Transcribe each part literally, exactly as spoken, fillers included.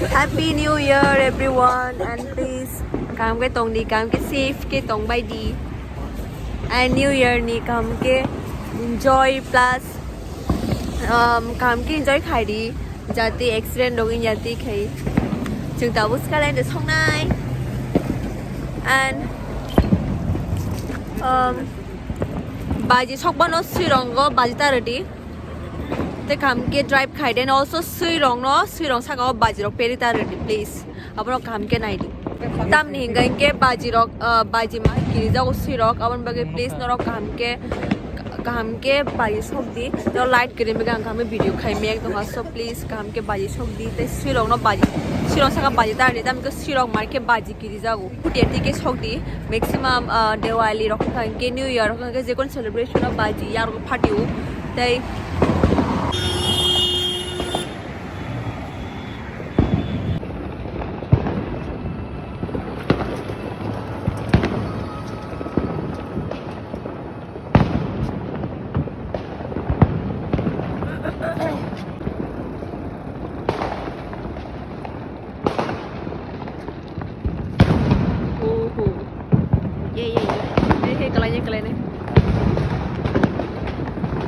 Happy New Year, everyone, and please, kaham khe tong di, kaham khe safe khe tong bai di, and New Year ni kaham khe enjoy plus, um, kaham khe enjoy khai di, jati accident rok wng ya twi khai. Chwng tabuk swkang line de songnai, and, um, baji sokbano swirongo baji ta ready. Te kaham khe drive khai den, also swi rok no, swi rok saka o baji rok peri ta rwdi, please. Abo rok kaham khe nai di. Tamni hinga hinkhe baji rok, ah, baji ma kiri jago swi rok, aboni bagwi please norok kaham khe, kaham khe baji sok di. Tei light kwrwi bagwi ang kaham khe video khai mek tongkha, so please kaham khe baji sok di. Tei swi rok no baji, swi rok saka baji ta rwdi, tamni hwnkhe swi rok mar khe baji kiri jago. Phuti ya twi khe sok di, maximum, ah, Diwali rok wngkha khe, New Year rok wngkha khe, jekon celebration o baji yarok phatio tei. Oho. Ye, ye, ye. Hey, hey, kalai ne, kalai ne.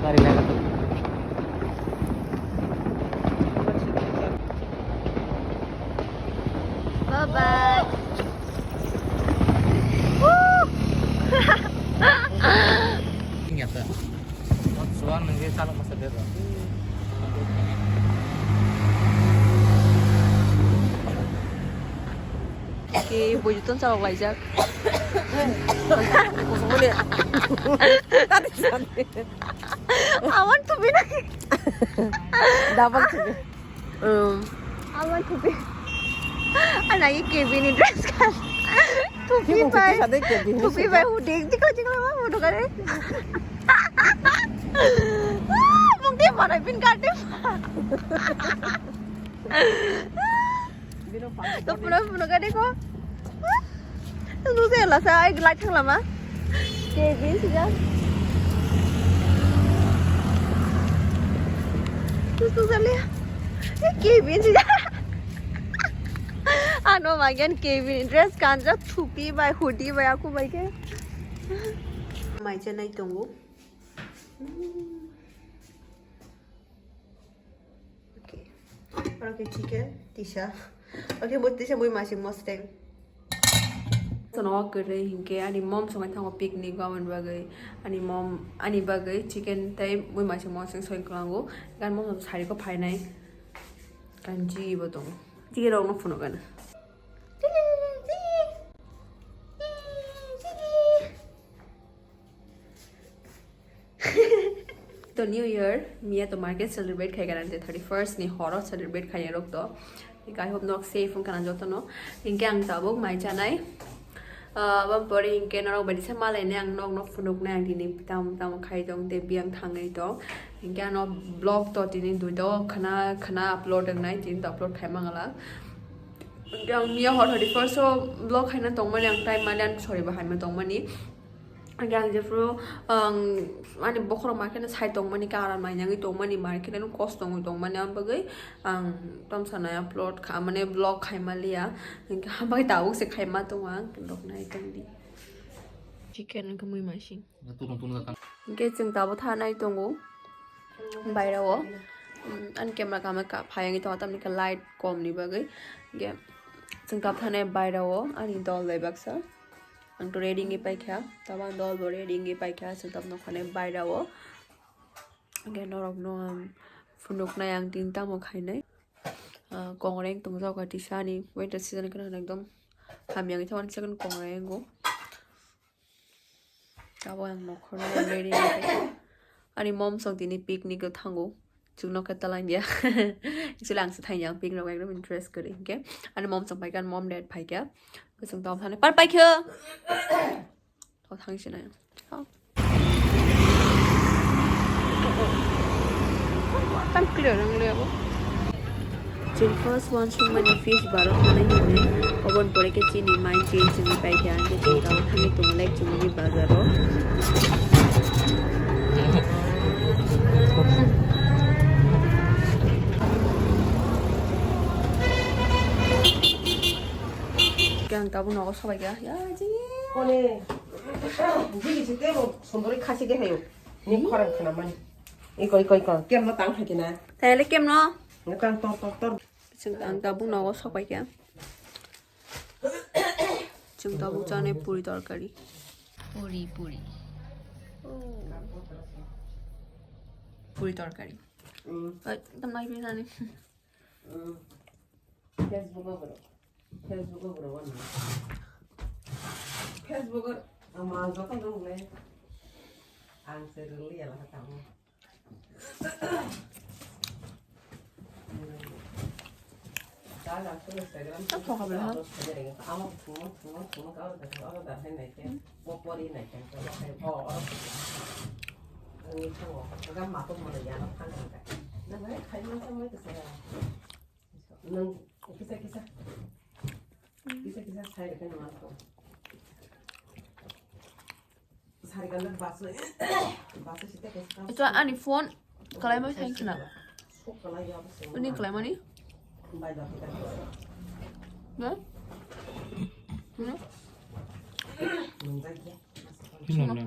Gari laga tu. Bye bye. Woo! Ingat tak? Suan nengke salak masa beda. Ki bujuton salak laijak. Awan tubi na. Double tubi. Um. Awan tubi. Ana ye Kevin ni dress kan. Tubi bai. Tubi bai huding. Jikla jikla ma hudu kare. Mungkin mana pin kate. To puno puno kate ko. Tus tus ya lasa, ay, light thang lama. Kevin sih ya. Tus tus ya liya. Eh, Kevin sih ya. Ano magian Kevin dress kanja thupi bai hoodie bai aku bai ke. Mai chanai tongo. Okay. Aro khe chicken tisa. Okay, bo tisa mui masing mosreng. Sono kwrwi hinkhe ani mom songai thango picnic o, aboni bagwi ani mom ani bagwi chicken tei mui masing mosreng soi kwlango. Gan mom sari ko phainai. Kanji bo tongo. Chicken rok no phuno gana. To New Year, miya to market celebrate khai kana je thirty first ni horo celebrate khai rok to. I hope nok safe wng kana joto no. Hinkhe ang tabuk mai chanai. Ah, abang pore hinkhe norok bai se malai ne ang nok nok phunuk nai ang tini tam tam khai tong te biyang thangai tong. Hinkhe ano vlog to tini dui to khana khana upload wng nai, tini to upload khai mangala. Hinkhe ang miya hor thirty first o vlog khaina tongmani ang time mani ang sorry ba haima tongmani. Ang jephru ang ani bokhorok ma kheno sai tongmani, karan mainyangwi tongmani, ma kheno kosto wngwi tongmani, ang bagwi ang tamsa nai upload kha, mane vlog khai maliya, hwnkhe ha bagwi tabuk se khai ma tongo ang, rok nai tongdi. Chicken wngkha mui masing. Hwnkhe chwng tabuk thanai tongo bairao, um, ani camera kama phai wngwi tongo, tamni khe light komni bagwi, hwnkhe chwng tabuk thanai bairao ani dol bai baksa. Ang to ready wngwi paikha, tabang dol bo ready wngwi paikha, chwng tabno khwnai bairao. Hwnkhe norokno ang phunuknai ang tini tamo khainai. Ah, kongreng tongjago tisa ani winter season kheno ekdom hamya wngwi thangmani second kongreng o. Abo ang nokhorno ready wngwi paikha. Ani mom song tini picnic o thango. Chwngno khe talangya. Actually, ang se thangya, ang pink rok ekdom interest kwrwi. Hinkhe ani mom chwng paikha, ani mom dad paikha. Chwng tong thani par paikha. Tong thang sinai. Tam clear ang le abo. Chwng first one sungmani fish barok manai hinwi, oboni pore khe chini mind change wngwi paikha, hwnkhe chwng tabuk thangwi tongo like chumui bazaro. Ang tabuk nogo sobaikha. Ya, ji. Kone, jigi si tebo sunduri khasi ke hayo. Ni khorang khana mani. Iko, iko, iko. Kemno tang phai kina. Tayale kemno? Ngatang tor, tor, tor. Chwng ang tabuk nogo sobaikha. Chwng tabuk chanai puri torkari. Puri, puri. Oh. Puri torkari. Mm. Oi, tam nai pinani. Mm. Facebook o bro. Facebook o bro wano. Facebook o ama joto dong le. Ang se rili ya la tamo. Ang thok habla ha. Nang kisa kisa. Kisa kisa sai kan ma ko. Ito ani phone kalai mai thang khna. Uni kalai mani? Na? Na? Sino na?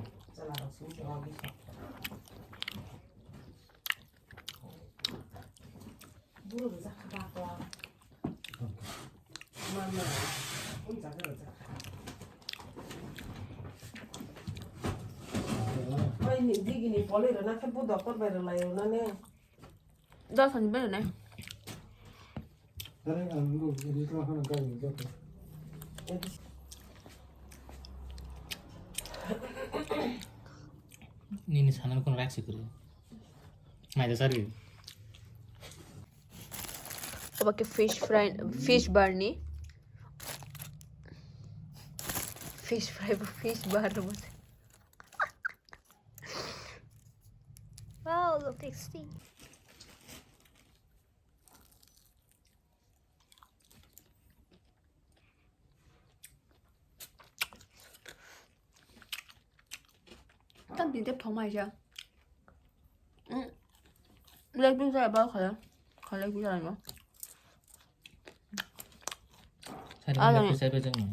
Oi, ni, digini poli rwna khe bo doktor bai rwlai rwnani. Dos ani bai rwnai. Nini sana kun rak sikuru. Mai da sari. Oba ke fish fry, fish bar ni. Fish fry, fish bar. Wow, look tasty. Tam din tep thong mai ja. Mm. Leg piece ja ba khala. Khala leg piece ja no. Sari Ah, leg piece ja ba jang no.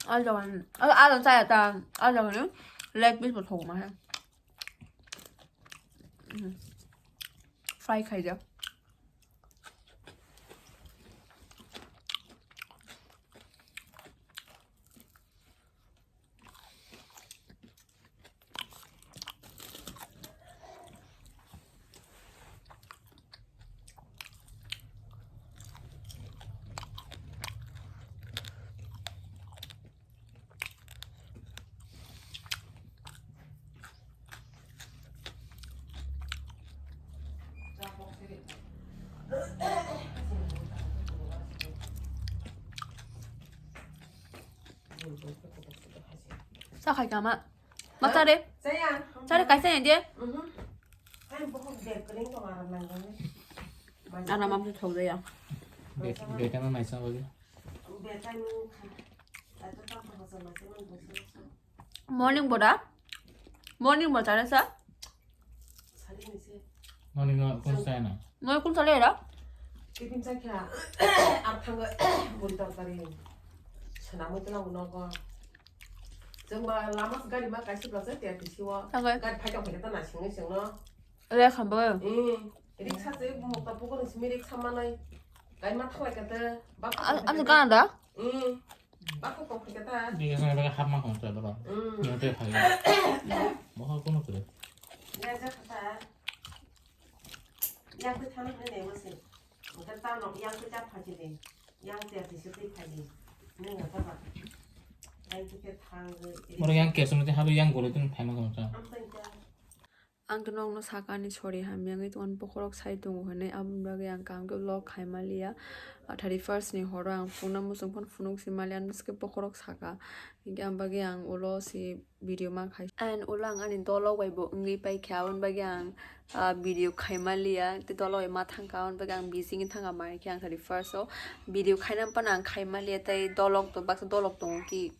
Al jawan. Al, al sa ya ta. Al jawan. Leg piece bo thong ma ha. Mm. Fry khai ja. Sa khai kama. Ma chare. Chaya. Chare kaisa ya de. Mhm. Ai, bohok ber kering ko aram nang. Ana mam tu thok ya. Be-, betama maisa wali. Betama. Morning boda. Morning bo chare sa. Morning no kun chai na. Noi kun chale ra? Tiffin chai kha. Ar thang buri torkari. Sana mo tela uno ko. Jeng ba lama gari ma kaisi bla se tiya tisi wo. Thangai. Gari phai tong phai ta na singni singno. Le khamba. Hmm. Riksa se mokta pukuni simi riksa manai. Kai ma thalai kata. Bak. Am gana da? Hmm. Bak ko phai kata. Ni ka sa ka hap ma khon ta bro. Hmm. Ni te phai. Mo ha kono kre. Ya ja kata. Yang ke thana ne ne wase. Maka ta no yang ke ta phaji de. Yang te ati se te phaji. Ne ga ta ba. Yang ke thang. Moro yang ke sunu te halu yang golo tun phai ma khon ta. Am ta. Ang to nokno sakani sorry hamya wngwi tongmani bokhorok sai tongo hwnwi, aboni bagwi ang kaham khe vlog khai manliya. Ah, thirty first ni horo ang phunukna muchung phano phunuk si manliya, ang bwskhe bokhorok saka. Hinkhe ang bagwi ang ulo si video ma khai. And ulo ang ani dolok bai bo wngwi paikha, aboni bagwi ang, ah, video khai manliya. Tei dolok bai ma thangkha, aboni bagwi ang busy wngwi thangkha, mankhe ang thirty first o video khaina phano ang khai manliya, tei dolok to baksa dolok tongo ki.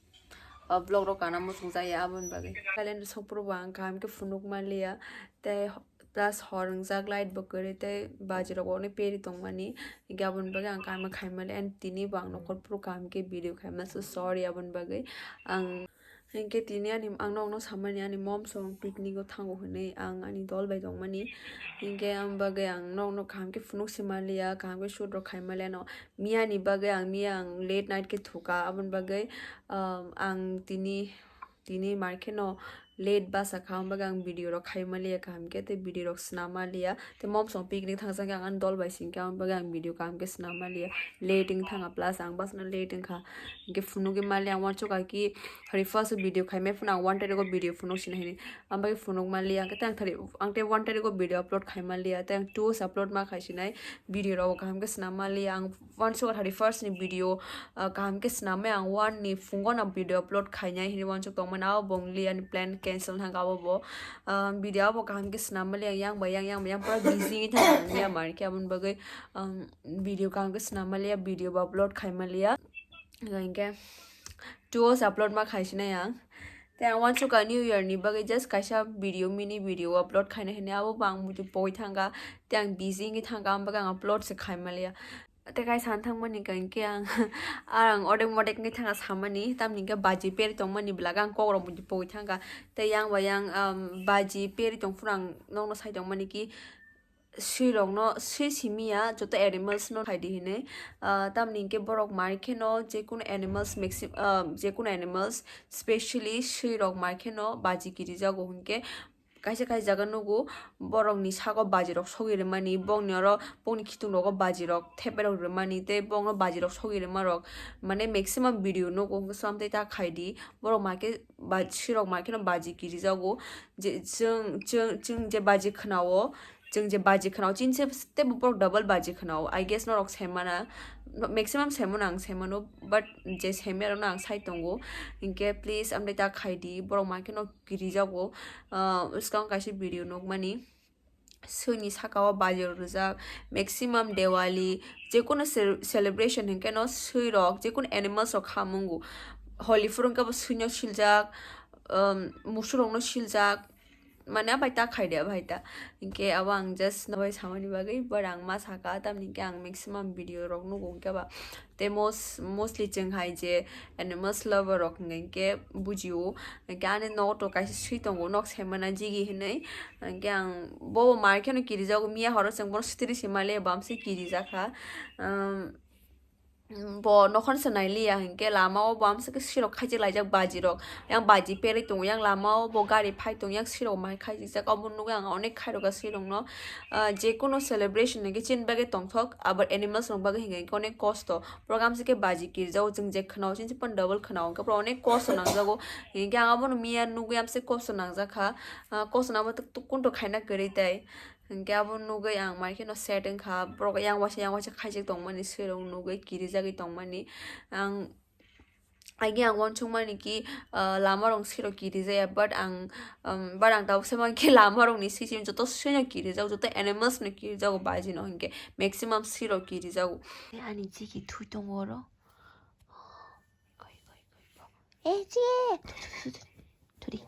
O vlog rok kana muchung jaya aboni bagwi. Calendar sokphuru bo ang kaham khe phunuk manliya. Tei plus hor wngjak, light bo kwrwi tei baji rok bo onek peri tongmani, hinkhe aboni bagwi ang kaham khaimali and tini bo ang nokhor phuru kaham khe video khaima, so sorry aboni bagwi. Ang hinkhe tini ani, ang nokno samani ani mom song picnic o thango hinwi ang ani dol bai tongmani, hinkhe aboni bagwi ang nokno kaham khe phunuk se manliya, kaham khe shoot rok khaimaliya no. Miyani bagwi ang, miya ang late night khe thuka, aboni bagwi, um, ang tini, tini mar kheno late basa kha, aboni bagwi ang video rok khaimaliya kaham khe, tei video rok swnam maliya, tei mom song picnic thangsa khe ang ani dol bai sing khe, aboni bagwi ang video kaham khe swnam maliya, late wng thanga, plus ang basano late wngkha, hinkhe phunugwi maliya, ang uansukha ki thirty first o video khaimai phano ang one tarikh o video phunuk sina hini, aboni bagwi phunuk maliya, hinkhe tei ang thari, ang tei one tarikh o video upload khaimaliya, tei ang two o se upload ma khaisinai, video rok kaham khe swnam maliya, ang uansukha thirty first ni video, ah, kaham khe swnamwi ang one ni phungo no video upload khainai hinwi uansuk tongmani, abo bo wngli ani plan cancel thangkha abo bo. Ah, video abo kaham khe swnam maliya, yang bai yang, yang bai yang pura busy wngwi thangkha ang ya mar khe, aboni bagwi, um, video kaham khe swnam maliya, video bo upload khai maliya. Hinkhe two o se upload ma khaisinai ang. Tei ang uansukha New Year ni bagwi just kaisa video, mini video upload khaina hinwi, abo bo ang muitu pogwi thangkha, tei ang busy wngwi thangkha, aboni bagwi ang upload se khai maliya. Tei kaisa thangmani hinkhe ang, ang odek modek wngwi thangkha samani, tamni hinkhe baji peri tongmani bwlak ang kok rok muitu pogwi thangkha, tei yang bai yang, um, baji peri tongphuru ang nokno sai tongmani ki, swirokno, swi simiya joto animals no khaidi hinwi. Ah, tamni hinkhe borok mar kheno jekunu animals, maxi-, ah, jekunu animals, specially swirok mar kheno baji kirijago hinkhe kaisa kaisa jaga nugo borokni sago bajirok sogwi rwmani, bongni oro bongni khitung rogo bajirok thepai rok rwmani tei bongno bajirok sogwi rwma rok mane maximum video nugo, hinkhe swlam tei ta khaidi borok mar khe ba-, swirok mar kheno baji kirijago je chwng, chwng, chwng je baji khwnao, chwng je baji khwnao, chini se teibo borok double baji khwnao. I guess norok saimana, maximum saimano ang saimano, but je saimaya rokno ang sai tongo. Hinkhe please amtwi ta khaidi, borok mar kheno kirijago. Ah, swkang kaisa video nukmani, swini saka o baji rok rijak, maximum Diwali, jekunu ce-, celebration hinkhe no swirok, jekunu animals rok khamungo. Holi phuru hinkhe bo swino siljak, um, musurokno siljak, mane abai ta khaidi abai ta. Hinkhe abo ang just nobai samani bagwi, but ang ma saka, tamni hinkhe ang maximum video rok nugo hinkhe ba. Tei most, mostly chwng hai je animals lover rok hinkhe bujio, hinkhe ani nogo to kaisa swi tongo, nok saimana jigi hinwi. Hinkhe ang bo mar kheno kirijago, miya horo chwng bono sitiri se maliya, bamse kirijakha. Um, bo nokhon se nailiya hinkhe lama o bo amswk swirok khaijak laijak baji rok. Yang baji perwi tongo, yang lama o bo gari phai tongo, yang swirok mai khaijak jak, obo nugwi ang onek khairokha swirokno. Ah, jekunu celebration hinkhe chini bagwi tongthok, abo animals rok bagwi hinkhe onek kosto. Borok amswk khe baji kirijago, chwng je khwnao chini se phano double khwnao, hinkhe borok onek kosto nangjago. Hinkhe ang abono miya nugwi amswk kosto nangjakha. Ah, kosto nangma tuk tuk kunto khaina kwrwi tai. Hinkhe abo nugwi ang mai kheno sad wngkha, borok yang waisa yang waisa khaijak tongmani swirok nugwi kirijagwi tongmani. Ang, agi ang uansukmani ki, ah, lama rok swirok kirijaya, but ang, um, but ang tabuk saimankhe lama rokni swi simi joto swino kirijago, joto animals no kirijago baji no hinkhe maximum swirok kirijago. Ani jigi thui tongo oro. Eh, chie. Thudi.